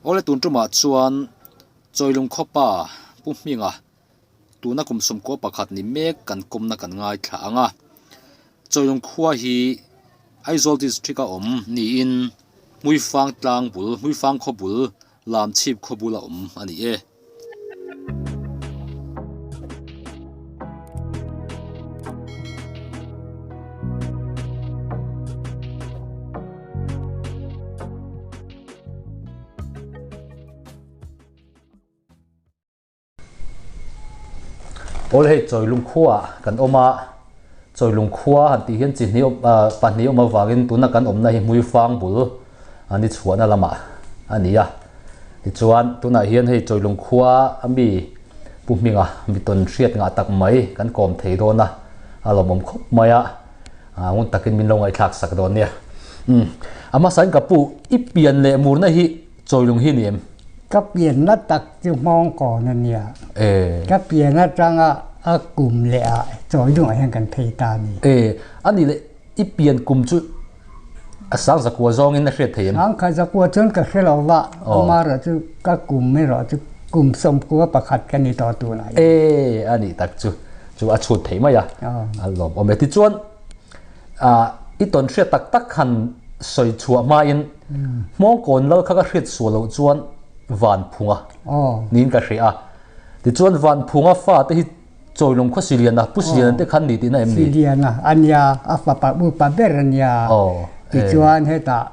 Awle tun tumah chuan Chawilung khawpa Pu Hminga tuna kum 11 ni mek kan kawmna kan ngaithla ang a. Chawilung khua hi Aizawl district a awm niin Hmuifang tlang bul, Hmuifang khaw bul, Lamchhip khaw bula awm a ni e. Awl hei Chawilung khuaah kan awm a, Chawilung khua han tih hian chi hnih awm ah pahnih awm avangin tuna kan awmna hi Hmuifang bul a ni chhuahna lamah a ni a. Tichuan tunah hian hei Chawilung khua a mi Pu Hminga mi tawn hriat ngah tak mai kan kawm thei dawn a, a lawmawm khawp mai a, ngun takin min lo ngaihthlak sak dawn nia. Umm a hmasain ka pu i pian leh murna hi Chawilung hi ni em? Ka pianna tak chu Hmawngkawn a nia. E. Ka pian atanga a kum leh ah Chawilungah hian kan phei ta a ni. E. A nih leh i pian kum chu a sang zakua zawngin a hriat thei em? Sang kha zakua chuan ka hre lo va, amaherawh chu ka kum erawh chu kum 11 ka ni tawh tunah hian. E. A nih tak chu chu a chhut thei mai a, a lawmawm e. Tichuan i tawn hriat tak tak han sawi chhuah hmain Hmawngkawn lal kha ka hriat sual loh chuan Vanphunga niin ka hria a. Tichuan Vanphunga fate hi Chawilung khaw Siliana, Pu Siliana te khan ni tihna em ni? Siliana a nia, a fapa upa ber a nia. Tichuan hetah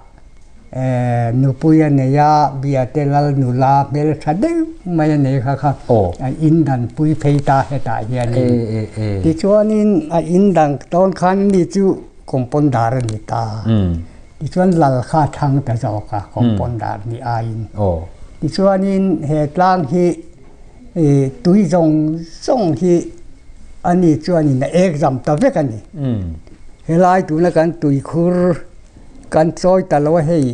nupui a nei a, Biate lal nula hmeltha deuh mai a nei kha kha a indanpui phei ta hetah hianin. Tichuanin a indang tawn khan mi chu Compounder a ni ta. Tichuan lal kha a thlang ta zawk a, compounder ni aiin. Tichuanin he tlang hi tui zawng zawng hi ani chuanin a exam ta vek a ni. Helai tuna kan tuikhur kan chawi ta lo a hei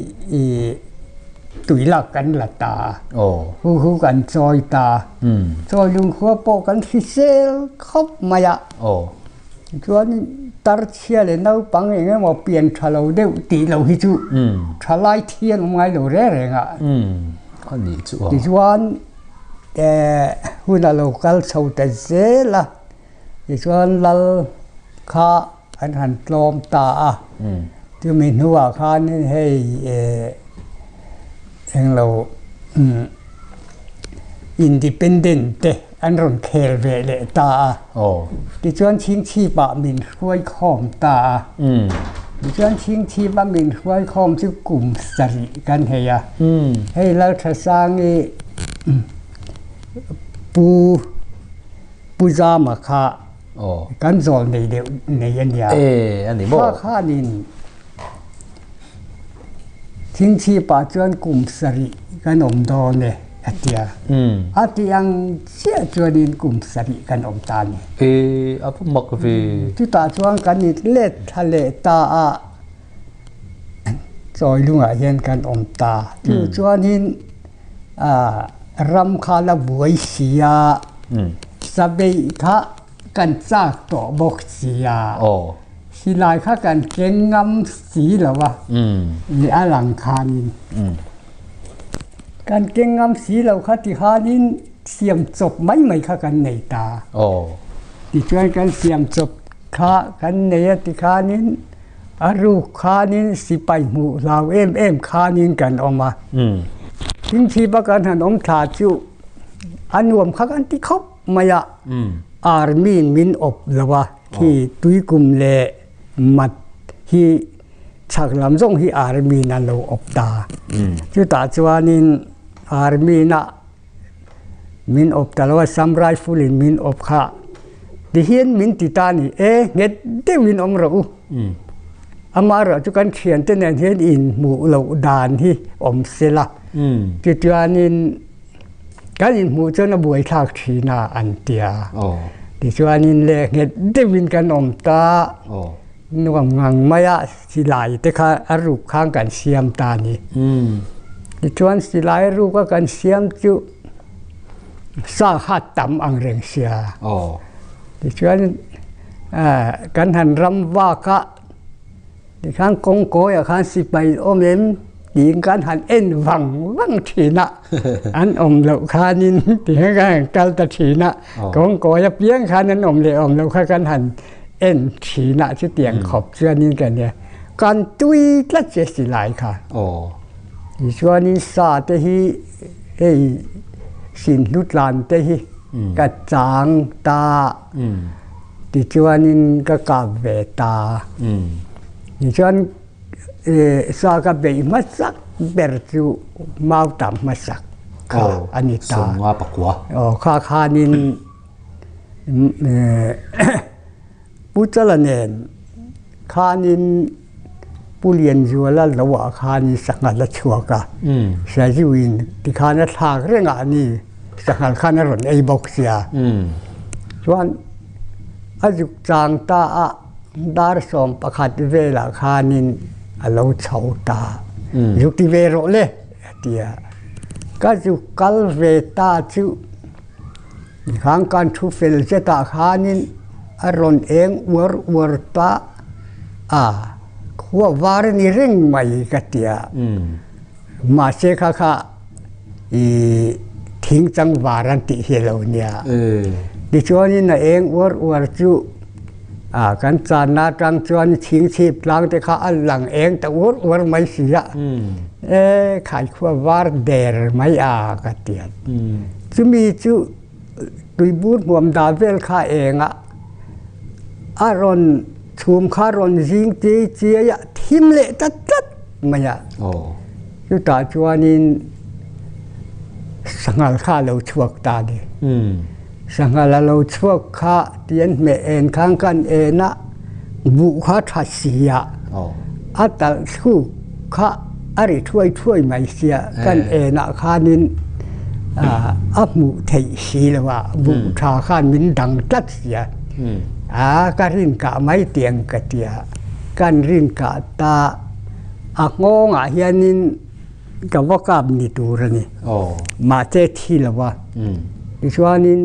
tui lak kan la ta a, hu hu kan chawi ta. Chawi lungkhua pawh kan hrisel khawp mai a. Chuan tarchhia leh naupang eng emaw pian tha lo deuh tih loh hi chu thalai thi an awm ngai lo reng reng a. Tichuan hun a lo kal chho ta zel a, tichuan lal kha an han tlawm ta a. Chumi hnuah khanin hei englo independent te an rawn khel ve leh ta a. Tichuan Chhingchhipah min hruai khawm ta a. Tichuan Chhingchhipa min hruai khawm chu kum sarih kan hei a. Hei Lalthasangi Pu Pu Zama kha kan zawl nei deuh nei a nia. Kha khanin Chhingchhipah chuan kum sarih kan awm dawn e a ti a. A tih ang chiah chuanin kum sarih kan awm ta a ni. E, a va mak ve. Chutah chuan kan in let thla leh ta a, Chawilungah hian kan awm ta. Chu chuanin ram kha la buai si a, sabeih kha kan chak tawh bawk si a. Silai kha kan keng ngam si lo a, leh a lang khanin kan keng ngam si lo kha ti khanin siam chawp mai mai kha kan nei ta. Tichuan kan siam chawp kha kan nei a ti khanin a ruk khanin sipai hmuh hlau em em khanin kan awm a. Thingthip a kan han awm thla chu a nuam kha kan ti khawp mai a, army in min awp lo a. Khi tuikum leh mat hi chhak lam zawng hi army in an lo awp ta. Chutah chuanin army in a min awp ta lo a, Assam Rifle in min awp kha tihian min ti ta a ni, e nghet deuhin awm rawh u. Amaherawh chu kan thiante nen hian inhmuh loh dan hi awm se la. Tichuanin Kan inhmuh chuan a buaithlak thin a an ti a. Tichuanin leh nghet deuhin kan awm ta. Nuam ngang mai a silai te kha a ruk khan kan siam ta a ni. Tichuan silai a ruk a kan siam chu sa kha a tam ang reng sia. Tichuan kan han ram vak a tikhan kawngkawiah khan sipai awm em? tiin kan han en vang vang thin a, an awm loh khanin tihian kan han kal ta thin a, kawngkawi apiang khan an awm leh awm loh kha kan han en thin a chutiang khawp chuanin ka nia kan tui tlat che silai kha. Tichuanin sa te hi hei sinhlu tlan te hi ka chang ta tichuanin ka kap ve ta. Tichuan sa ka beih hmasak ber chu mau tam hmasak kha a ni ta. Aw kha khanin Pu Chala nen khanin Pu Lianzuala lo ah khanin sanghal a chhuak a, Sazu-in tikhan a thlak reng ah ni sanghal khan a rawn ei bawk sia. Chuan a zuk chang ta a dar 11 velah khanin a lo chho ta. Zuk ti ve rawh le a ti a. Ka zuk kal ve ta chu. Khang kan thu fel zetah khanin a rawn eng uar uar ta a, khua var a ni reng mai ka ti a. Mahse kha kha i thing chang var an tih hi lo nia. Tichuanin a eng uar uar chu a kan channa atang chuan thing chhip tlang te kha a lang eng ta uar uar mai si a. E khai khua var der mai a ka ti a. Chumi chu tuibur hmuam dah vel kha eng a, a rawn chhum kha rawn zing chiai chiai a, thim leh ta tlat mai a. Chutah chuanin sanghal kha a lo chhuak ta a ni. Sanghal a lo chhuak kha tian hmeh en khan kan en a, buh kha tha si a, a talh thluk kha a ri thuai thuai mai sia kan enah khanin a hmuh theih si lo a, buh tha khan min dang tlat sia. A ka rin kah mai tiang ka tia, kan rin kah ta a nghawngah hianin ka va kap ni tur a ni. Mahse thi lo a. Tichuanin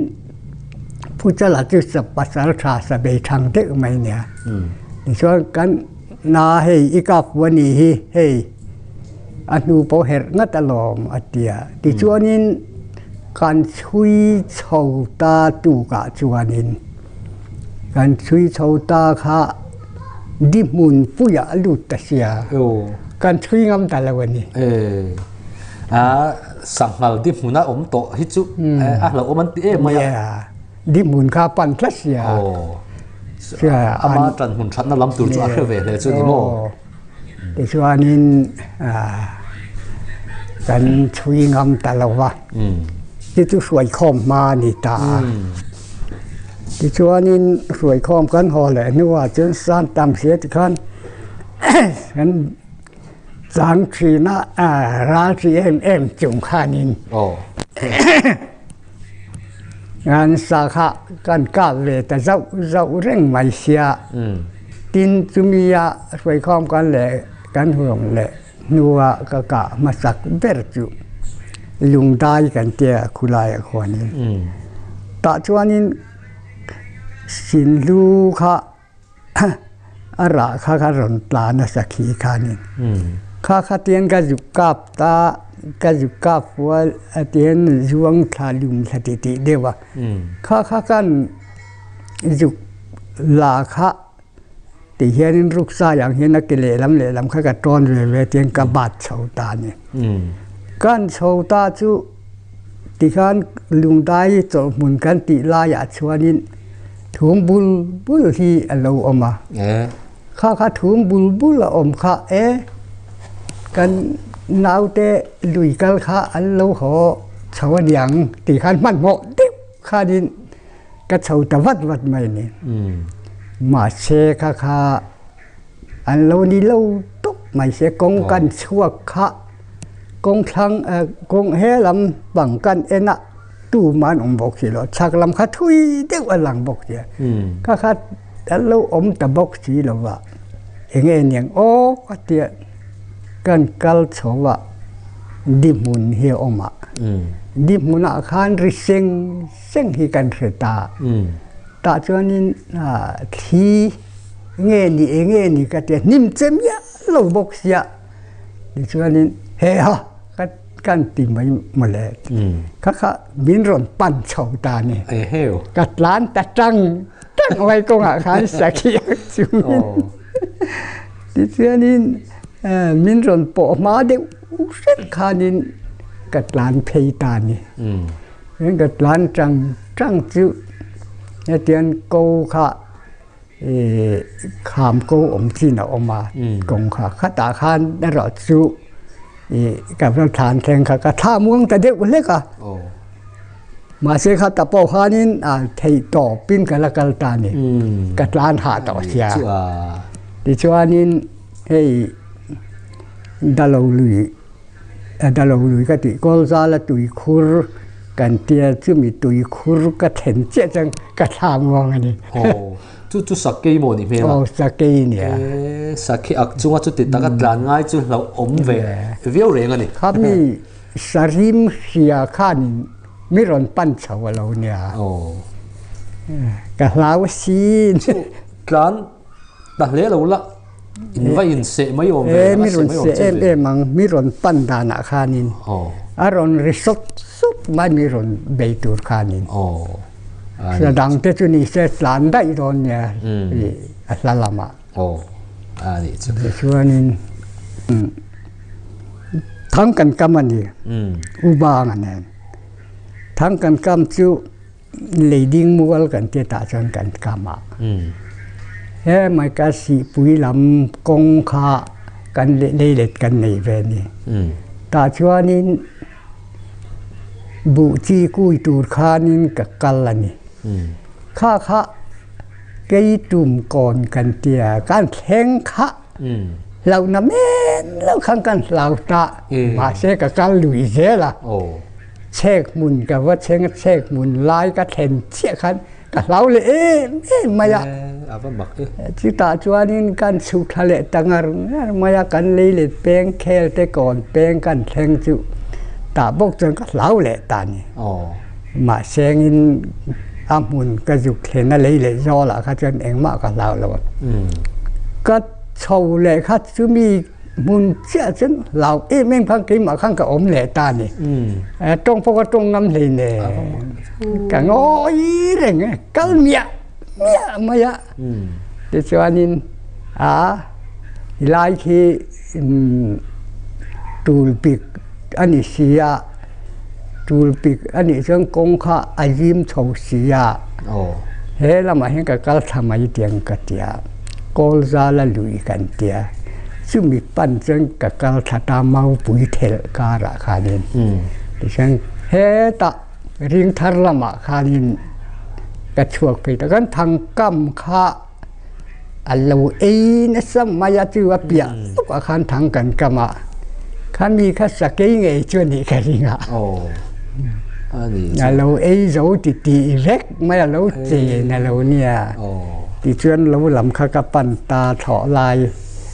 Pu Chala chu pasal tha sa bei thang deuh mai nia. Tichuan kan na hei i kap pu a nih hi hei a hnu pawh herh ngat alawm a ti a. Tichuanin kan chhui chho ta tukah chuanin kan chhui chho ta kha di hmun puiah a lut ta sia. Kan chhui ngam ta lo a ni. Sanghal di hmuna awm tawh hi chu a hlauhawm an ti em mai a. Di hmun kha pan tlat sia. Ama tan hmun thatna lam tur chu a hre ve hle chu ni maw? Tichuanin kan chhui ngam ta lo va. Chu chu hruaikhawm hma a ni ta a. Tichuanin hruaikhawm kan haw leh hnuah chuan san tam hria tikhan kan Chang ṭhina ral ṭi em em chung khanin an sa kha kan kap ve ta zauh zauh reng mai sia. Tin, chumi a hruaikhawm kan leh kan huam leh hnua ka kah hmasak ber chu lungdai kan tia khulaiah khuanin. Tah chuanin Sinhlu kha A rah kha ka rawn tla nasa khi khanin kha kha tian ka zuk kap ta ka zuk kap fual a tian zuang thla lum thla ti tih deuh a kha kha kan zuk la kha ti hianin ruksa ang hian a ke lehlam lehlam kha ka tawn ve ve tian ka bat chho ta a ni kan chho ta chu Tikhan lungdai chawlhhmun kan tih laiah chuanin thum bul bul hi a lo awm a. Kha kha thum bul bul a awm kha e, kan naute lui kal kha an lo haw chho a niang tih khan hmanhmawh deuh khanin ka chho ta vat vat mai a ni. Mahse kha kha an lo ni lo tawp mai se kawng kan chhuak kha. Kawng thlang kawng he lam pang kan en a tum an awm bawk si lo chhak lam kha thui deuh a lang bawk si a kha kha an lo awm ta bawk si lo va eng nge niang aw ka tia kan kal chho a di hmun hi a awm a di hmunah khan ri seng seng hi kan hre ta tah chuanin thli nge ni eng nge ni ka tia hnim che miah lo bawk sia. Tichuanin he ha ka kan ti mai mawle. Kha kha min rawn pan chho ta a ni. Ka tlan ta tang tang mai kawngah khan sakhi ak chungin. Tichuanin min rawn pawh hma deuh hret khanin ka tlan phei ta a ni. Ka tlan tang tang chu hetiang ko kha kham ko awm chin a awm a kawng kha khatah khan erawh chu ka va thlan thleng kha ka thla muang ta deuh hlek a mahse khata pawh khanin a theih tawpin ka la kal ta a ni ka tlan hah tawh sia tichuanin hei dalo lui dalo lui ka tih kawl zala tuikhur kan tia chumi tuikhur ka thlen chiah chuan ka thla muang a ni. Aw, chu chu sakei maw ni hmel a? Aw, sakei nia. E, sakhi ak chunga chuti taka tlan ngai chu hlauh awm ve viau reng a ni. Khami sarim hria khanin mi rawn pan chho a lo nia. Aw. Ka hlau asin. Chu tlan Ta hle lo la, in va in seh mai awm ve, mi rawn seh em em ang, mi rawn pan danah khanin a rawn ri sawp sawp mai mi rawn bei tur khanin. Hla dang te chu ni se tlan daih dawn nia a hla lamah. Tichuanin thang kan kam a ni, u bang a nen. Thang kan kam chu Lei ding mual kan ti tah chuan kan kam a. He mai ka sihpui lam kawng kha kan lei let kan nei ve a ni. Tah chuanin buh chi kui tur khanin ka kal a ni. Kha kha kei tum kawn kan tia kan thleng kha hlauhna men lo khan kan hlau ta mahse ka kal lui zel a. Chhek hmun ka va chheng a, chhek hmun lai ka thlen chiah khan ka hlau leh em em mai a. A va mak e. Chutah chuanin kan chhuk thla leh ta ngar ngar mai a, kan lei let peng khel te kawn peng kan thleng chu tah bawk chuan ka hlau leh ta a ni. Mahsengin a hmun ka zuk thlen a lei leh zawlah kha chuan engmah ka hlau lo a. Ka chho leh kha chumi Hmun chiah chuan hlau em em khan keimah khan ka awm leh ta a ni. Tawng pawh ka tawng ngam hlei ne. Ka ngawi reng e, kal miah miah mai a. Tichuanin a lai khi tul pik a ni si a, tul pik a nih chuan kawng kha a zim chho si a. He lamah hian ka kal thla mai tiang ka ti a, kawl zala lui kan ti a, chumi pan chuan ka kal thla ta maupui thelh karah khanin tichuan hetah ring thar lamah khanin ka chhuak phei ta, kan thangkam kha a lo ei nasa mai a chu a piah lawkah khan thang kan kam a, khami kha sakei ngei chu a nih ka ring a. A lo ei zo ti tih vek mai a lo chen a lo nia. Tichuan lo lam kha ka pan ta thawh lai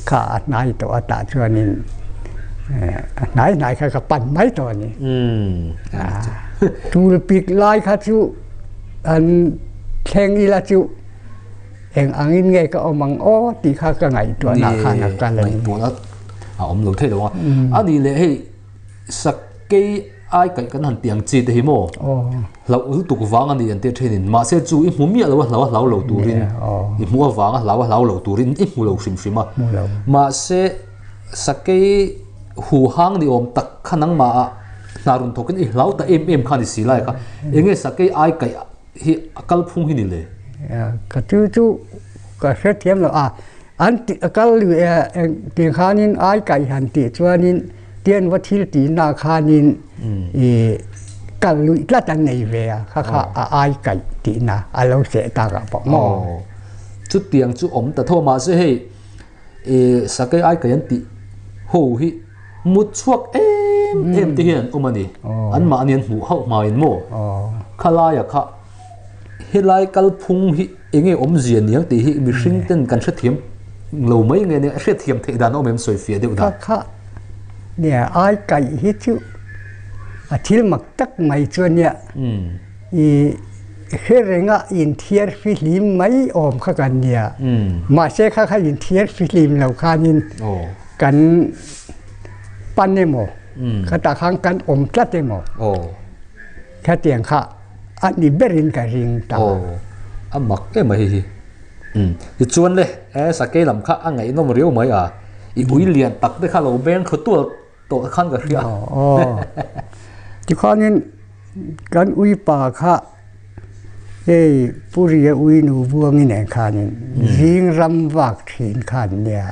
kha a hnai tawh a tah chuanin a hnai hnai kha ka pan mai tawh a ni. Tulpik lai kha chu an thleng ila chu Eng angin nge ka awm ang aw tih kha ka ngaihtuahna khan a kal a ni. Ngaihtuahna a awm lo thei lo a. A nih leh hei sakei ai kaih kan han tiang chi te hi maw hlauh lutuk vang a ni an tih thenin mahse chu i hmu miah lo a hlau a hlau lo turin i hmu avang a hlau a hlau lo turin i hmu lo hrim hrim a. Mahse sakei huhang ni awm tak kha nangmah ah hna rawn thawkin i hlau ta em em kha a ni si lai kha. Enge sakei ai kaih hi a kal phung hi ni le? Ka chu chu ka hrethiam lo a, an ti a kal ti khanin ai kaih han tih chuanin tian va thil tihna khanin i kal luih tlat an nei ve a, kha kha a ai kaih tihna a lo seh tak ah pawh maw. Chutiang chu awm ta tho mahse hei Sakei ai kaih an tih ho hi mut chhuak em em te hian an awm a ni. Anmahni an hmuh hauh hmain maw? Khalaia kha helai kalphung hi enge awmzia niang tih hi mihring ten kan hrethiam lo mai nge nia, hriatthiam theih dan a awm em sawifiah deuh dan. Kha kha nia ai kaih hi chu a thil mak tak mai chu a nia. I hre renga inthiar fihlim mai awm kha kan nia. Mahse kha kha inthiar fihlim lo khanin kan pan emaw khatah khan kan awm tlat emaw khatiang kha a ni berin ka ring ta. Aw a mak em mai hei hi. Tichuan le he sakei lam kha a ngaihnawm riau mai a, i ui lian tak te kha lo beng thlu tual tawh khan ka hria. Aw tikhanin kan ui pa kha hei Pu Ria ui nu buangin nen khanin zing ram vak thin khan nia.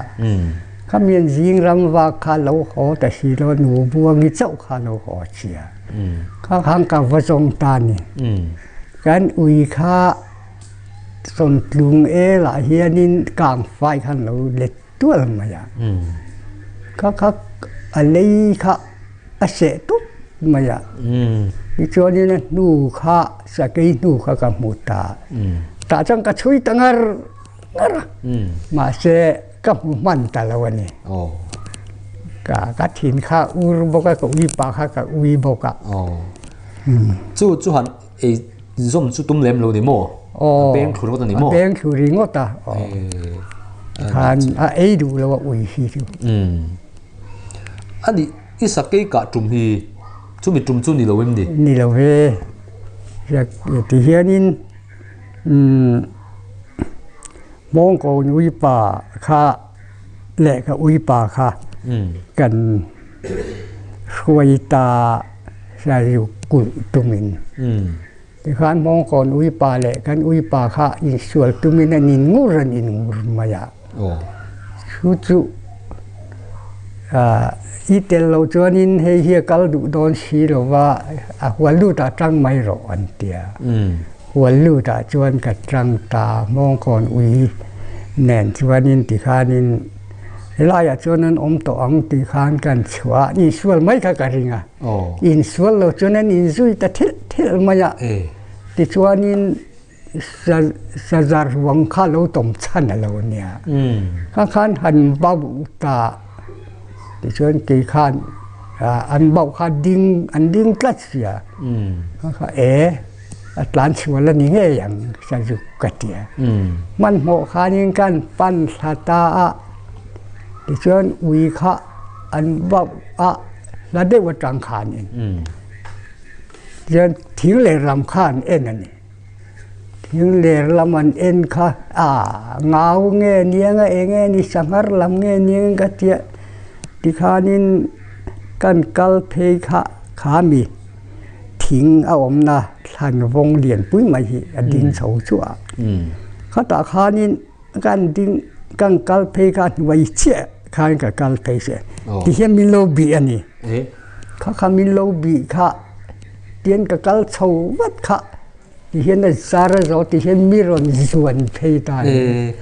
Khami an zing ram vak kha lo haw ta si lo nu buangi chauh kha lo haw chia. Kha khan ka va zawng ta ni. Kan ui kha Sawntlung elah hianin kang fai khan lo let tual mai a. Kha kha a lei kha a seh tup mai a. Tichuanin a hnu kha sakei hnu kha ka hmu ta. Tah chuan ka chhui ta ngar ngar a. Mahse ka hmu hman ta lo a ni. Ka ka thin kha ur bawk a, ka ui pah kha ka ui bawk a. Chu chu han Ei zawm chu tum lem lo ni maw? A beng thlu ringawt a ni maw? A beng thlu ringawt a. Khan a ei duh lo a ui hi chu. A nih i sakei kah tum hi chumi tum chu ni lo em ni? Ni lo ve. Ti hianin mawngkaw uipa kha leh ka uipa kha kan hruai ta Hriayu kulh tumin tikhan Hmawngkawn uipa leh kan uipa kha insual tumin an inngur an inngur mai a. Chu chu i tel lo chuanin hei hi a kal duh dawn si lo va, a hual lutah tang mai rawh an ti a. Hual lutah chuan ka tang ta Hmawngkawn ui nen chuanin tikhanin Helaiah chuan an awm tawh ang tih khan kan chhuah a, insual mai kha ka ring a. Insual lo chuan an inzui ta thilh thilh mai a. Tichuanin sazar ruang kha lo tawm chhan a lo nia. Kha khan han bauh ta tichuan kei khan an bauh kha ding an ding tlat sia. Kha kha e a tlan chhual a ni ngei ang sazuk ka ti a. Hmanhmawh khanin kan pan thla ta a, tichuan ui kha an bauh a hla deuh atang khanin tichuan thing ler lam kha an en a ni. Thing ler lam an en kha a ngau nge niang a eng nge ni sanghar lam nge niang ka tia tikhanin kan kal phei kha kha mi. Thing a awmna thlan vawng lianpui mai hi a ding chho chuah a. Khatah khanin kan ding kan kal phei kha hnuai chiah khan ka kal phei se. Tihian min lo bih a ni. Kha kha min lo bih kha tian ka kal chho vat kha tihian a zar a zo tihian mi rawn zuan phei ta a ni.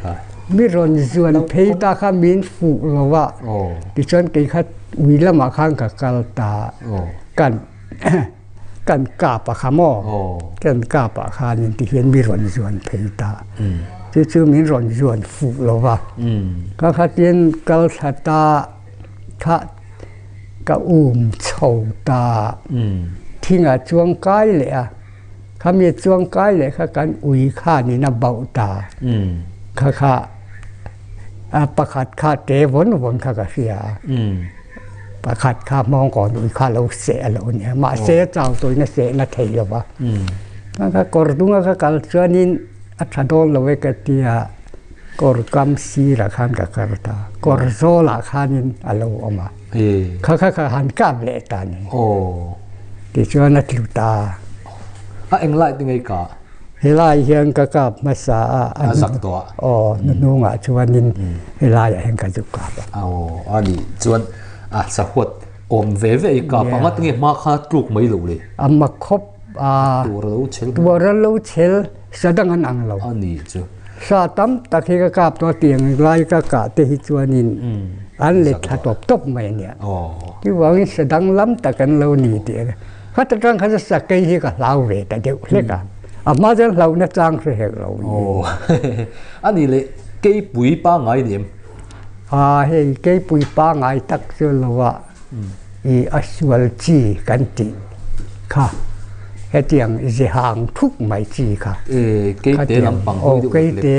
Mi rawn zuan phei ta kha min fuh lo a. Tichuan kei kha ui lamah khan ka kal ta a. Kan kan kap a kha maw kan kap ah khanin tihian mi rawn zuan phei ta chu chu min rawn zuan fuh lo va ka khatin kal thla ta kha ka um chho ta thingah chuang kai leh a khami chuang kai leh kha kan ui khanin a bauh ta kha kha a pakhat kha te vawn vawn kha ka hria a. Pakhat kha hmawngkawn ui kha lo seh a lo nia. Mahse chau tuina sehna thei lo va. Ka kawr dunga ka kal chuanin a tha dawn lo e ka tia kawr kam sirah khan ka kar ta. Kawr zawlah khanin a lo awm a. Kha kha kha han kap leh ta ni. Tichuan a tlu ta. A englai te ngei ka? Helai hian ka kap hmasa a. A zak tawh a. Aw, hnuhnungah chuanin helaiah hian ka zuk kap a. Aw, a nih chuan a sahuat awm ve ve i kap a, ngati nge hma kha tluk mai lo le? A mak khawp a. Tuar a lo chhel. Tuar a lo chhel, sa dang an ang lo. A nih chu. Sa tam tak hi ka kap tawh a, tiang lai ka kah te hi chuanin an let thla tawp tawp mai a nia. Chuvangin sa dang lam tak an lo ni tih a. Khat atang khan sakei hi ka hlau ve ta deuh hlek a. A hma chuan hlauhna chang hre hek lo. Aw. A nih leh keipui pangngai ni em? A hei keipui pangngai tak chu lo a i a sual chi kan tih kha hetiang zehang thuk mai chi kha. E keite lampang hawi deuh Keite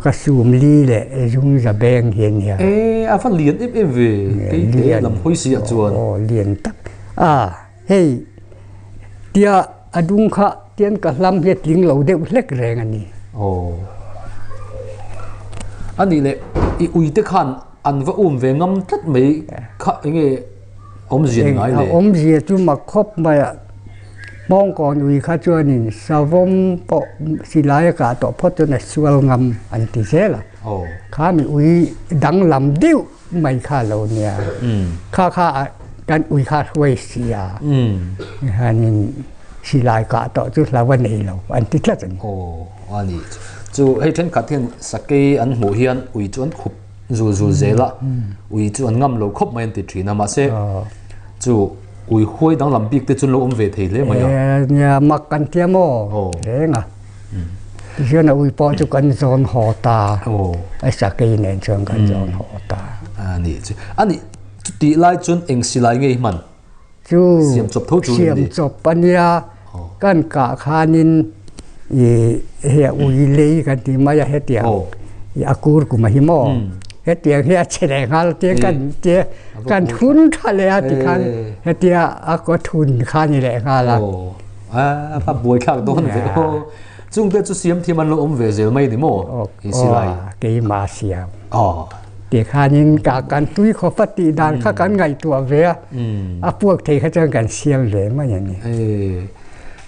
Ka sum li leh zung za beng hi a nia. E, a va lian em em ve, kei te lam hawi si ah chuan. Aw, lian tak. A, hei, tia a dung kha tian ka hlam hi a tling lo deuh hlek reng a ni. Aw. A nih leh, i ui te khan an va um ve ngam tlat mai kha enge awmzia ni ngai le? A awmzia chu mak khawp mai a. Hmawngkawn ui kha chuanin savawm pawh silai a kah tawh phawt chuan a sual ngam an ti zel a. Kha mi ui danglam deuh mai kha a lo nia. Kha kha kan ui kha a hruai si a. Hianin silai kah tawh chu hlau a nei lo an ti tlat a ni. Aw a ni. Chu hei thenkhat hian sakei an hmuh hian ui chu an khup zul zul zel a, ui chu an ngam lo khawp mai an ti thin a, mahse chu ui huai danglam bik te chu an lo awm ve thei hle mai a. Nia mak kan tia maw reng a, tihian a ui pawh chu kan zawn haw ta, a sakei nen chuan kan zawn haw ta. A nih chu, a nih chutih lai chuan eng silai nge i hman? Chu siam chawp tho chu siam chawp a nia, kan kah khanin i he ui lei kan ti mai a hetiang i a kur kum a hi maw hetiang hi a che leh nghal te kan te kan thun tha leh a tikhan hetia a kaw thun kha ni leh nghal a. A va buai thlak dawn ve aw. Chungte chu siam thiam an lo awm ve zel mai ni maw? I silai. Keimah siam. Tikhanin ka kan tui khawp a tih dan kha kan ngaihtuah ve a, a puak thei kha chuan kan siam ve mai a ni.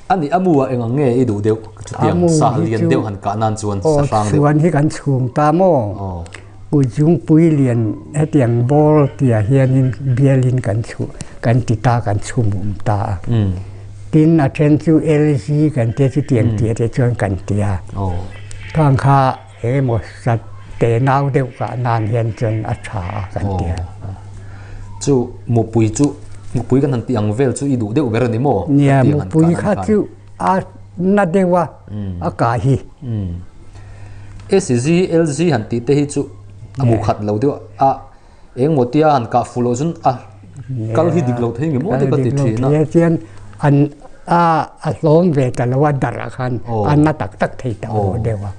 Ani a mu ah eng ang nge i duh deuh? Chutiang sa lian deuh han kah nan chuan sa hrang deuh. Chhuan hi kan chhung ta maw? Kutjungpui lian hetiang bawr tia hianin bialin kan chhu kan ti ta kan chhum um ta a. Tin a then chu LG kan tia chutiang tia te chuan kan tia. Khang kha Emaw sat te nau deuh kah nan hian chuan a tha a kan ti a. Chu mupui chu mupui kan han tih ang vel chu i duh deuh ber a ni maw? Nia mupui kha chu a na deuh a a kah hi. SZ LZ han tih te hi chu a mu khat lo deuh a engmaw tia han kah fuh loh chuan a kal hi dik lo thei nge maw te ka ti thin a. Chuan an a a hlawm ve ta lo a darh ah khan a na tak tak thei ta lo deuh a.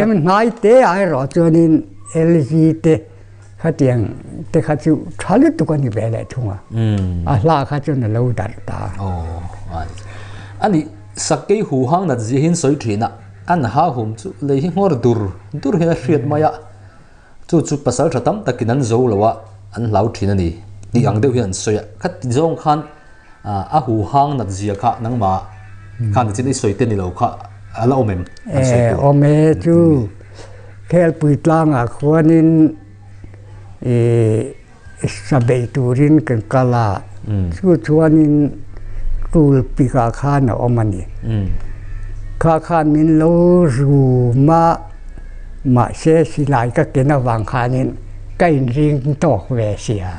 Em hnai te ah erawh chuanin LG te khatiang te kha chu tha lutuk a ni ve leh thung a. A hla kha chuan a lo darh ta. Ani sakei hu hang nat zia hi an sawi thin a, an ha hum chu lei hi nghawr dur dur hian a hriat mai a. Chu chu pasal tha tam takin an zo lo a, an hlau thin a ni tih ang deuh hian an sawi a. Khati zawng khan a hu hang nat zia kha nangmah khan nichin i sawi te ni lo kha a la awm em? An sawi tur. Awm e chu Khelpui tlangah khuanin i sa bei turin kan kal a, chu chuanin tul pikah khan a awm a ni. Kha khan min lo rum a, mahse silai ka ken avang khanin ka inring tawk ve sia.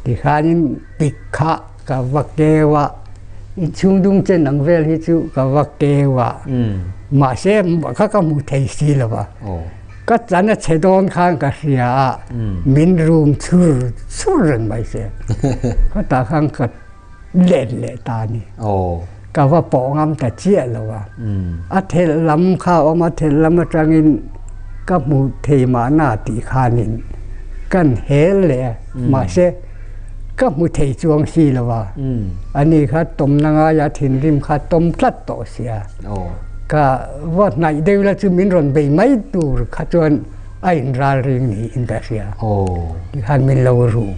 Tikhanin pik kha ka va keu a, inchhung dung chen ang vel hi chu ka va keu a, mahse kha ka hmu thei si lo va. Ka chan a chhe dawn khan ka hria a, min rum chhur chhur reng mai se. Khawtah khan ka let leh ta a ni. Ka va pawh ngam ta chiah lo a. A thelh lam kha a awm a, thelh lam atangin ka hmu thei mahna tih khanin kan hel leh a, mahse ka hmu thei chuang si lo a. Ani kha tawmna ngaia thinrim kha tawm tlat tawh sia. Ka va hnaih deuh la chu min rawn bei mai tur kha chuan a in ral ring niin ka hria. Tikhan min lo rum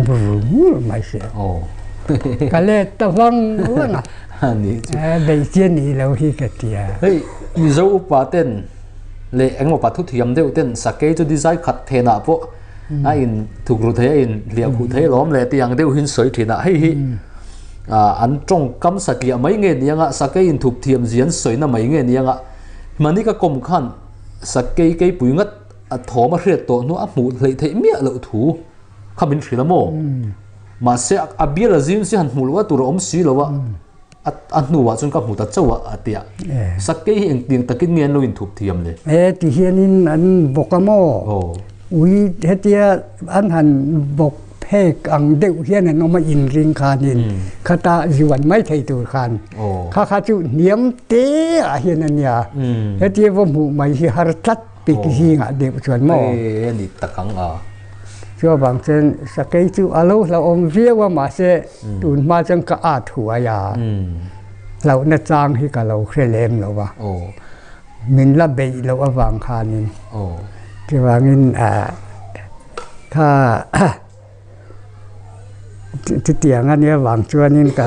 rum ngur mai sia. Ka let ta vang vang a. Bei chian nih lo hi ka ti a. Hei Mizo upa ten leh engemaw pa thuthiam deuh ten sakei chu dizai khat thenah pawh a in thukru thei a in hliah khuh thei alawm le tih ang deuh hi an sawi thin a. Hei hi an tawngkam satliah mai nge ni anga sakei in thup thiam zia an sawina mai nge ni anga hmani ka kawm khan sakei keipui ngat a thawm a hriat tawh hnu a hmuh hleih theih miah loh thu kha min hrilh a maw mahse a bial a zim si han hmuh loh a tur a awm si lo a a hnuah chuan ka hmu ta chauh a a ti a sakei hi engtiang takin nge an lo inthup thiam le e ti hianin an bawk a maw ui hetia an han bawk. phek ang deuh hian an awm a inring khanin khata zuan mai thei tur khan kha kha chu hniam te ah hian a nia hetia va hmuh mai hi har tlat pik zingah deuh chuan maw e ni tak ang a chuvang chuan sakei chu a lo hlauhawm viau a mahse tun hma chuan ka at huai a hlauhna chang hi ka lo hre lem lo va. Min la beih loh avang khanin chuvangin kha chutiang a nia vang chuanin ka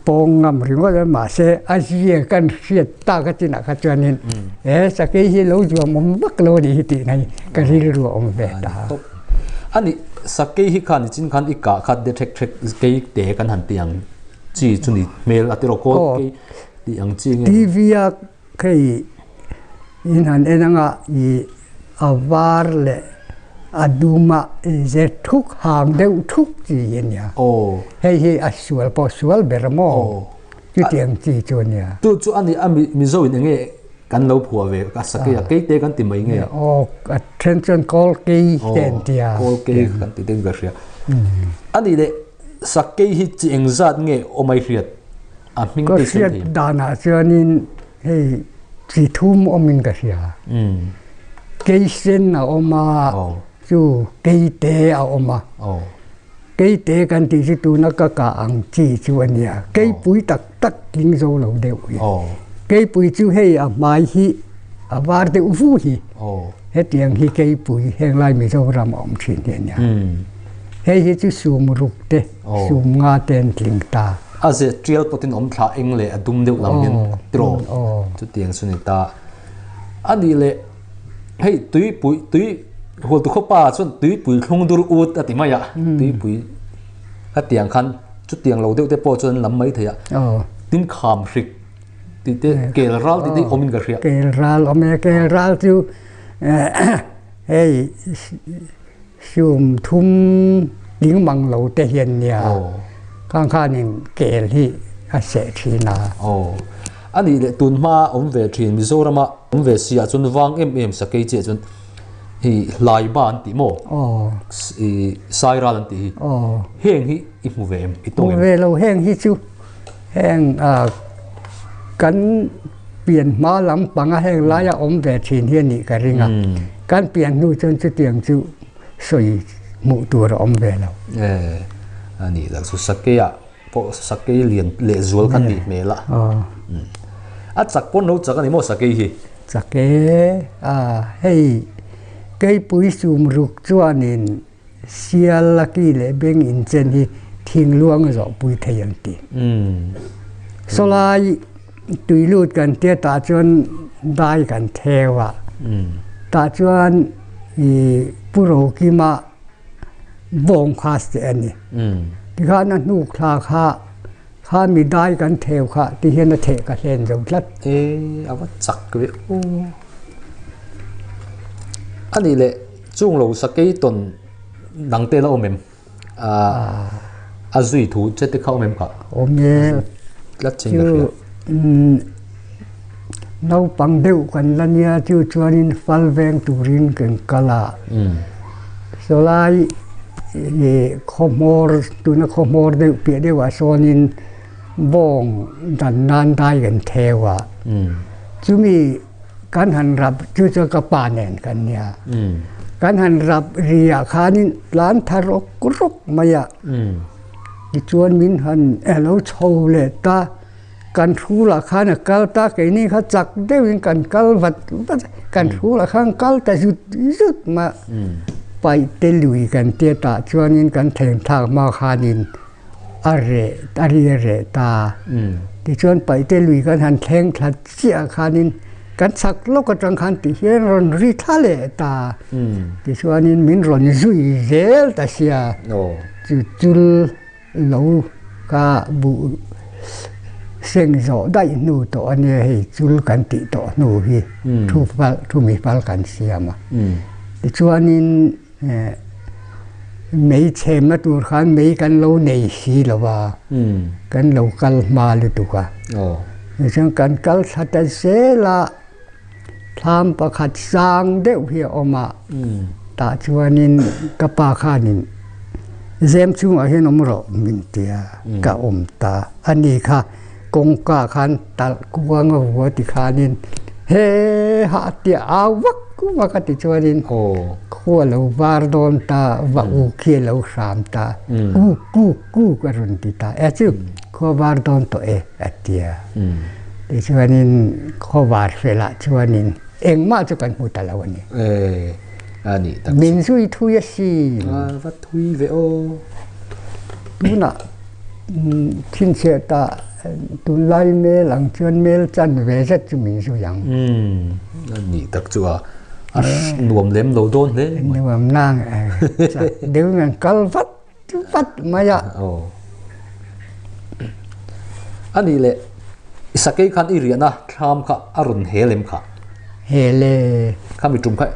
pawng ngam ringawt a mahse a zia kan hriat tak a chinah kha chuanin he sakei hi lo zuam awm vak lo a nih hi tih na hi ka rilru a awm ve ta. A nih sakei hi khan nichin khan i kah khat de ṭhek ṭhek kei te kan han ti ang chi chu ni hmel a tiraw kawl kei tih ang chi nge? TV a hei in han en anga ih a var leh a dum a ze thuk hang deuh thuk chi a nia. Hei hi a sual pawh sual ber maw? Chutiang chi chu a nia. Chu chu a ni a Mizo in enge kan lo phuah ve a sakei a keite kan ti mai nge? Aw a then chuan kawl kei te an ti a. Kawl kei kan ti deuh ka hria. A nih leh sakei hi chi engzat nge awm ai hriat? A hming Ka hriat danah chuanin hei chi thum awmin ka hria. Keisen a awm a, chu keite a awm a. Keite kan tih chu tuna ka kah ang chi chu a nia. Keipui tak tak tling zo lo deuh hi. Keipui chu hei a hmai hi a var deuh vu hi. Hetiang hi keipui henglai Mizoram a awm thin hi a nia. Hei hi chu sum ruk te, sum nga te an tling ta. A ze tial pawtin awm thla eng leh a dum deuh lam hian tiraw chutiang chu ni ta. A nih leh hei tuipui tui hualtu khawpa chuan tuipui thlung dur ut a ti mai a, tuipui hetiang khan chutiang lo deuh te pawh chuan an lam mai thei a. Tin kham hrik tih te kel ral tih te awmin ka hria. Kel ral awm e, kel ral chu hei Sum thum ding mang lo te hian nia khang khanin kel hi a seh thin a. Aw. A nih leh tun hma awm ve thin Mizorama awm ve si ah chuan vang em em sakei chiah chuan hi hlaiba an tih maw? Aw. I sairal an tih hi. Aw. Heng hi i hmu ve em? I tawng em? Hmu ve lo heng hi chu heng kan pian hma lampanga heng laia awm ve thin hi a nih ka ring a, kan pian hnu chuan chutiang chu sawi hmuh tur a awm ve lo. E, a nih tak chu sakei ah pawh sakei lian leh zual kha nih hmel a. A chak pawn lo chak a ni maw sakei hi? Chak e, a hei keipui sum ruk chuanin Sial a ki leh beng inchen hi thingluang a zawhpui thei ang ti. Sawlai tui lut kan tia tah chuan dai kan theu a, tah chuan i Pu Rokima bawng kha se a ni. Tikhan a hnuk thla kha kha mi dai kan theu kha ti hian a theh ka hlen zo tlat. E a va chak ve aw. A nih leh. Chung lo sakei tawn dang te la awm em? A zui thu che te kha awm em kha? Awm e. Tlat chin ka hria. Naupang deuh kan la nia chu chuanin fal veng turin kan kal a. Sawlai khawhmawr tuna khawhmawr deuh piah deuhah sawnin bawng dan nan dai kan theu a. Chumi Kan han rap chu chu ka pa nen kan nia. Kan han rap ri ah khanin tlan tha rawk rawk mai a. Tichuan min han alo chho leh ta, kan thu lah khan a kal ta, keini kha chak deuhin kan kal vat vat a, kan thu lah khan kal ta zut zut mai a. Paih te lui kan tia tah chuanin kan thleng thlak hma khanin a reh a ri a reh ta. Tichuan paihte lui kan han thleng thla chiah khanin kan chak lawk atang khan ti hian rawn ri thla leh ta. Tichuanin min rawn zui zel ta sia chu chul lo kha buh seng zawh daih hnu tawh a nia hei chul kan tih tawh hnu hi thu fal thu mi fal kan siam a. Tichuanin Mei chhemna tur khan mei kan lo nei si lo va, kan lo kal hma lutuk a. Tichuan kan kal thla ta zel a, thlam pakhat sang deuh hi a awm a, tah chuanin ka pa khanin. Zem chhungah hian awm rawh min ti a, ka awm ta. Ani kha kawngka khan talh kuang a vua ti khanin he hah tia au vak vak a ti chuanin khua lo var dawn ta, va u khi a lo hram ta, kuk kuk kuk a rawn ti ta. E chu khua var dawn tawh e a ti a. Tichuanin khaw var felah chuanin engmah chu kan hmu ta lo a ni. Min zui thui a si. Va thui ve aw. Tunah thinchhiah ta tunlai mel ang chuan mel chan ve zet chu min zui ang. A nih tak chu a nuam lem lo dawn hle mai. Nuam nang chak deuh in an kal vat vat mai a. A nih leh sakei khan i riahna thlam kha a rawn hel em kha? Hel e. Khami tum kha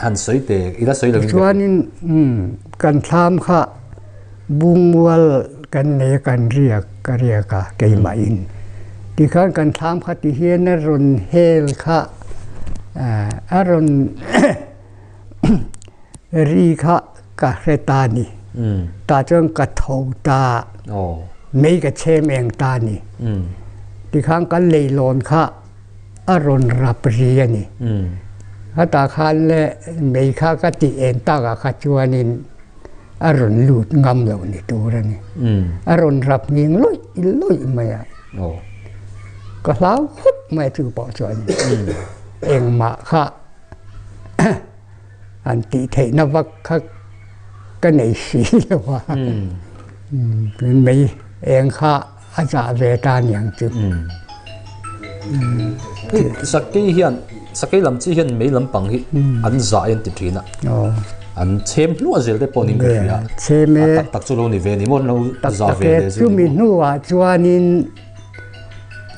han sawi teh i la sawi lo in. Tichuanin kan thlam kha bungmual kan nei a kan riak ka riak a keimah in. Tikhan kan thlam kha ti hian a rawn hel kha a rawn Ri kha ka hre ta ni. Tah chuan ka tho ta. Mei ka chhem eng ta ni. Tikhan kan leilawn kha a rawn rap ri a ni. Khatah khan le mei kha ka tih en takah kha chuanin a rawn lut ngam lo ni tur a ni. A rawn rap nghing lawih lawih mai a. Ka hlau khawp mai chu pawh chuan engmah kha An tih theihna vak kha ka nei si lo a, mei eng kha a zah ve ta aniang chu. Sakei hian, sakei lam chi hian mei lampang hi an zah an ti thin a, an chhem hluah zel te pawh niin ka hria. Chhem e. Tak tak chu lo ni ve ni maw, an lo zah ve le chu. Chumi hnuah chuanin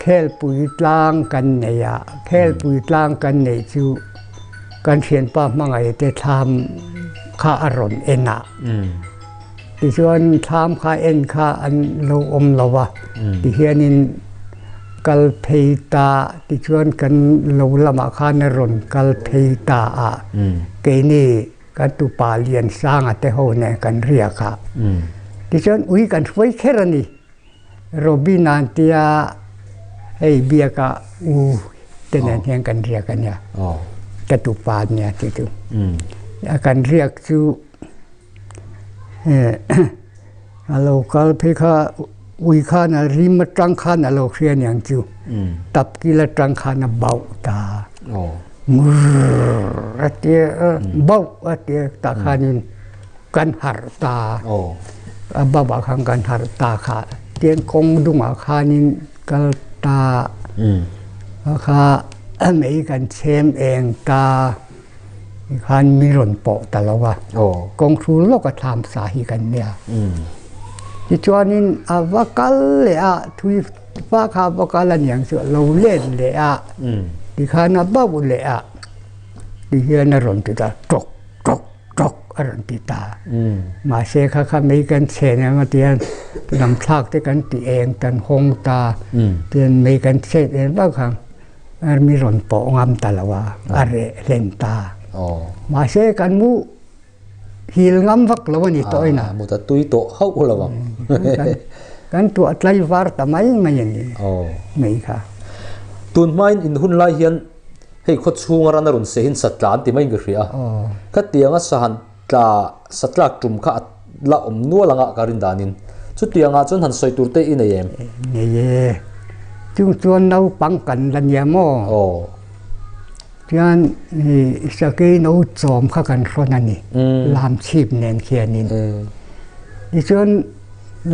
Khelpui tlang kan nei a, Khelpui tlang kan neih chu kan thianpa hmangaih te thlam kha a rawn en a. Tichuan thlam kha en kha an lo awm lo va, tihianin kal phei ta, tichuan kan lo lamah khan a rawn kal phei ta a, keini kan tupa Liansanga te ho nen kan riak a. Tichuan ui kan hruai kher a ni. Robin an tia hei biaka u te nen hian kan riak a nia ka tupa a nia chu chu a kan riak chu a lo kal phei kha ui khan a rim atang khan a lo hria aniang chu tap kil atang khan a bauh ta ngur a tia bauh a tia tah khanin. Kan harh ta. A bab ah khan kan harh ta kha. Tian kawng dungah khanin kal ta. Kha mei kan chhem eng ta. Khan mi rawn pawh ta lo va. Kawng hrul lawk a thlam sa hi kan nia. Tichuanin a va kal leh a, thui fa kha a va kal aniang chu a lo let leh a. Tikhan a bauh leh a. Tihian a rawn ti ta tawk tawk. Ṭawk a rawn ti ta. Mahse kha kha mei kan chhen em a tihian lamthlak te kan ti eng kan hawng ta tihian mei kan chhet em vak ang mi rawn pawh ngam ta lo a, a reh hlen ta. Mahse kan mu hil ngam vak lo a ni tawh ina. Mu ta tui tawh hauh lo ang. Kan tuah tlai var ta mai mai a ni mei kha. Tun hmain in hun lai hian Hei khaw chhunga ran a rawn sehin satla an ti mai in ka hria a. Khatianga sahan tla satlak tum kha a la awm nual anga ka rin danin. Chutiangah chuan han sawi tur te i nei em? Nei e. Chung chuan naupang kan la nia maw? Aw. Chuan i sakei no chawm kha kan hrawn a ni. Lamchhip nen khianin. Tichuan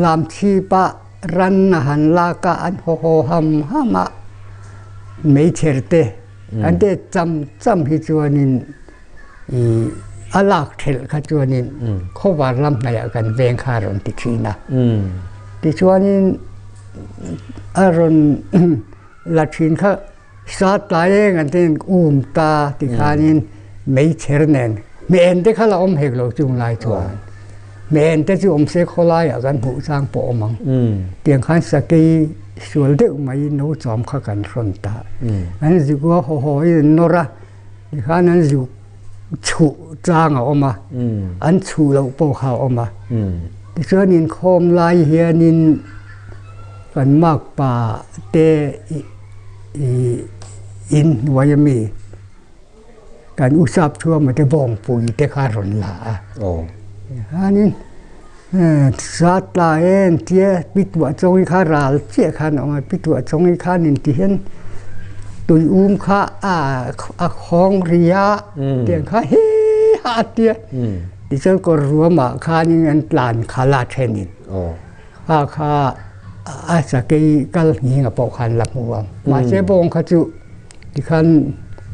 lamchhipa Ran a han lak a, an haw haw ham ham a, meichher te an te cham cham hi chuanin ih a lak thelh kha chuanin khawvar lam hnaihah kan veng kha a rawn ti thin a. Tichuanin a rawn la thin kha sa tlai eng an tin um ta tikhanin meichher nen hmel te kha la awm hek lo chung lai chuan hmel te chu awm se khawlaiah kan hmuh chang pawh awm ang tiang khan sakei sual deuh mai no chawm kha kan hrawn ta an zuk a haw haw in an nawr a tikhan an zuk chhuh chang a awm a an chhuh loh pawh kha a awm a. Tichuan inkhawm lai hianin kan makpa te ih in hnuai ami kan usap thuama te bawngpui te kha a rawn la a. Hianin sat tla em tia pituah chawngin kha ral chiah khan a awm a, pituah chawngin khan inti hian tui um kha a khawng ri a tiang kha he ha a tia. Tichuan kawr ruamah khanin an tlan khalh a thenin kha kha a sakei kal nghing a pawh khan la hmu ang. Mahse bawng kha chu tikhan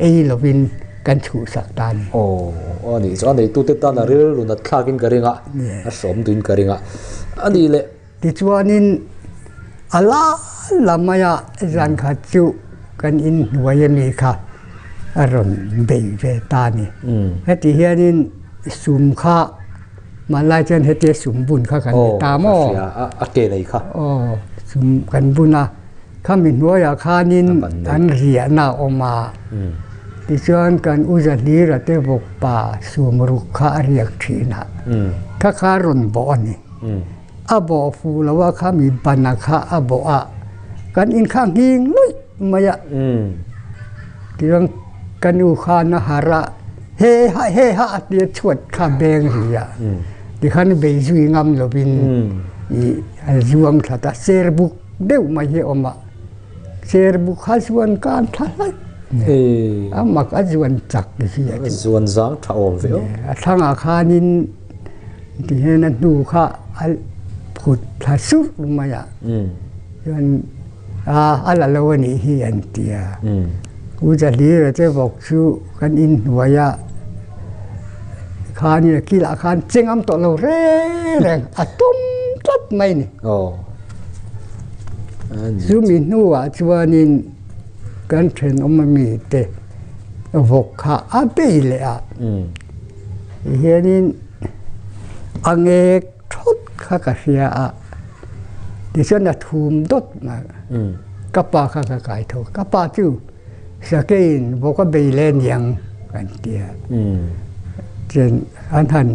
ei lovin kan chhuhsak ta a ni. Aw a nih chu a neitute tan a rilru nat thlakin ka ring a, a hrawm duhin ka ring a, a nih leh. Tichuanin a la la mai a, zan khat chu kan inhnuai ami kha a rawn bei ve ta a ni. Heti hianin sum kha hmanlai chuan hetia sum bun kha kan ni ta maw? A ke nei kha. Aw, sum kan bun a, khami hnuaiah khanin an riahna a awm a, tichuan kan u Zahlira te vawkpa sum ruk kha a riak thin a, kha kha a rawn bawh a ni. A bawh fuh lo a kha mi bana kha a bawh a, kan in kha nghing luih mai a. Tichuan ka nu khan a harh a, he ha he ha a tia chhuat kha beng ri a, tikhan bei zui ngam lovin ih a zuang thla ta, ser buk deuh mai hi a awm a, ser buk kha chuan kan thla hlaih mai, a mak a zuan chak hi a chu. Zuan zang tha awm ve aw. A thlangah khanin Tihian a hnu kha a phut thla surh mai a, chuan a la lo a nih hi an ti a. U Zahlira te bawk chu kan inhnuai a, khanin a kilah khan chengam tawh lo reng reng a tum tlat mai a ni. Chumi hnuah chuanin kan thenawm ami te vawk kha a bei leh a. Tihianin a ngek thawt kha ka hria a, tichuan a thum dawt mai. Ka pa kha ka kai tho, ka pa chu sakeiin vawk a bei le niang kan ti a. Chuan an han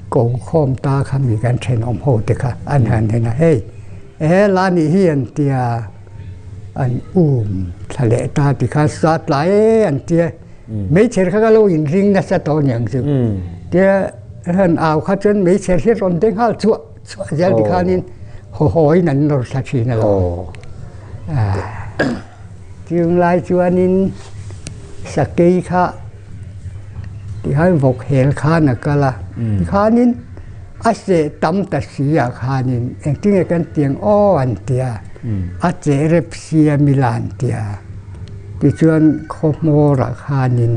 ko khawm ta kha mi kan thenawm ho te kha an han en a, hei e la nih hi an ti a, an um thla leh ta tikhan sa tlai e an ti a. Meichher kha ka lo inring nasa tawh aniang chu. Tia han au kha chuan meichher hi rawn deng nghal chhuah chhuah zel tikhanin haw hawiin an nawr thla thin alawm. Chung lai chuanin sakei kha tikhan vawk hel khan a kal a, tikhanin a seh tam ta si ah khanin engtinge kan tiang aw an tia a cheh rep sia mila an tia. Tichuan khaw hmawrah khanin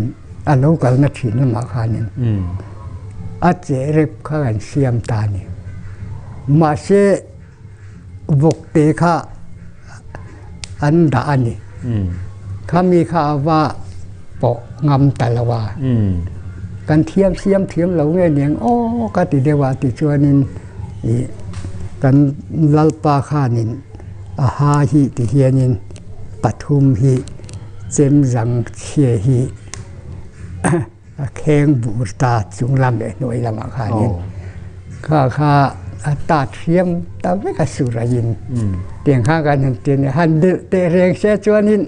a lo kalna thin lamah khanin a chehrep kha kan siam ta a ni. Mahse vawkte kha an dah a ni. Khami kha a va pawh ngam ta lo a. Kan thiam siam thiam lo nge niang aw ka ti deuh a tichuanin ih kan Lalpa khanin a ha hi ti hianin pathum hi chem zang chhia hi a kheng bur ta chung lam leh hnuai lamah khanin kha kha a tat hriam ta vek a sur a in tiang kha kan han ti a ni han delh teh reng se chuanin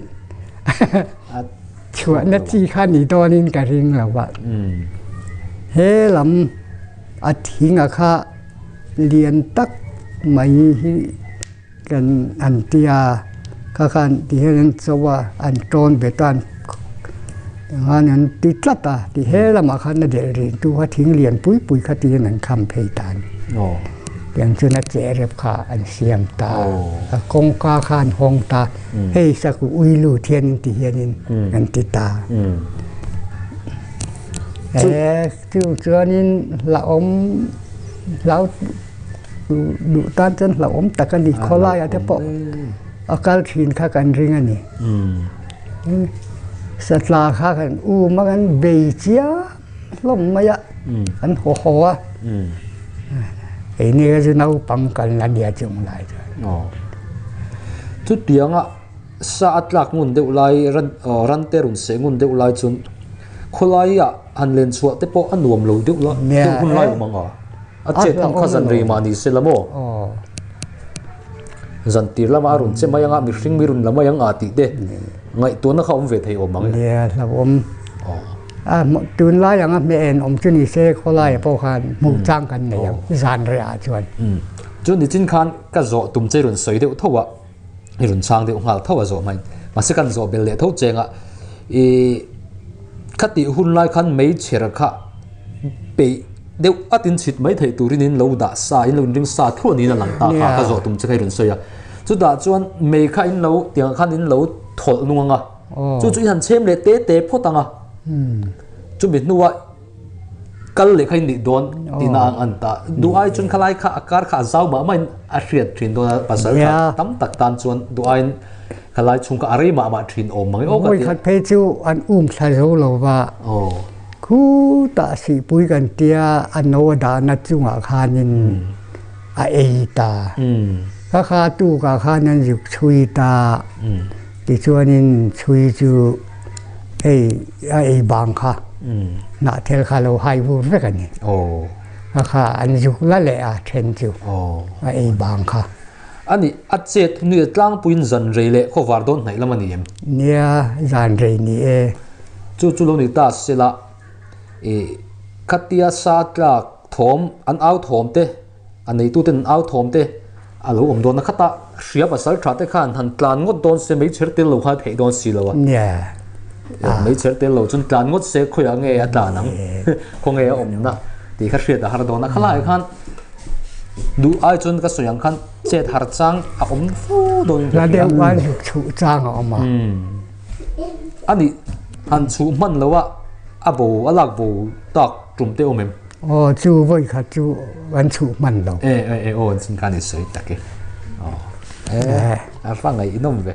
chhuahna chi kha ni dawnin ka ring lo a he lam a thing a kha lian tak mai hi Kan an ti a, kha khan ti hian an cho a, an tawn bet a, khan an ti tlat a, ti he lamah khan a delh rih tu kha thing lian pui pui kha tiin an kham phei ta a ni. Tiang chuan a cheh rep kha an siam ta a, kawngka kha an hawng ta, hei saku ui lut hianin ti hianin an ti ta. Chu chuanin hlauhawm hlau duh tan chuan hlauhawm tak a ni khawlaiah te pawh a kal thin kha kan ring a ni. Satla kha kan um a kan bei chiam hlawm mai a kan haw haw a keini kha chu naupang kal na nia chung lai chuan. Chutianga sa a tlak ngun deuh lai ran te rawn seh ngun deuh lai chuan khawlaiah han len chhuah te pawh a nuam lo deuh la deuh hun lai awm ang a. A chet ang kha zan rei mah ni se la maw? Zan tir lama a rawn che mai anga mihring mi rawn la mai ang a tih te ngaihtuahna kha awm ve thei awm ang e. Nia, hlauhawm. A tunlai anga hmeh en awm chu ni se khawlaia pawh khan hmuh chang kan nei ang zan rehah chuan. Chu nichin khan ka zawh tum che i rawn sawi deuh tho a, i rawn chhang deuh nghal tho a zawh hmain. Mahse kan zawh bel leh tho cheng a, i khatih hun lai khan meichher kha peih deuh at in chhit mai theih turin in lo dah sa, in lo inring sa thluah niin a lang ta kha ka zawh tum che kha i rawn sawi a. Chutah chuan mei kha in lo tiang khan in lo thawlh nung ang a, chu chu i han chhem leh te te phawt ang a, chumi hnuah kal leh kha in nih dawn tihna ang an ta. Duh ai chuan khalai kha a kar kha a zau mah mah in a hriat thin dawn a, pasal tha tam tak tan chuan duh aiin khalai chhung kha a rei mah mah thin awm mang e aw ka ti a. Vawikhat phei chu an um thla zo lo va. Khutah sihpui kan tia a no a dahna chungah khanin a ei ta. Ka kha tukah khan an zuk chhui ta. Tichuanin chhui chu hei a ei bang kha hnahthel kha lo hai vur vek a ni. Ka kha an zuk la leh a then chu a ei bang kha. A nih, a chet nuih tlangpuiin zan rei leh khawvar dawn hnaih lam a ni em? Nia, zan rei ni e. Chu chu lo ni ta sela, i khatia sa tlak thawm, an au thawm te, a neituten an au thawm te a lo awm dawn a, khata hria pasal tha te khan han tlan ngawt dawn se meichher tel lo khan a theih dawn si lo a. Nia. Meichher tel lo chuan tlan ngawt se khawiah nge a tlan ang, khawnge a awmna tih kha hriat a har dawn a, khalaiah khan Duh ai chuan ka sawi ang khan chet har chang a awm fo dawn in ka hria. Hla deuh ai zuk chhuh chang a awm a. A nih han chhuh hman lo a, a bo a lak bo tak tum te awm em? Aw chu vawi khat chu an chhuh hman lo. E e e aw an chin khan i sawi tak e. Aw e a hla ngaih inawm ve.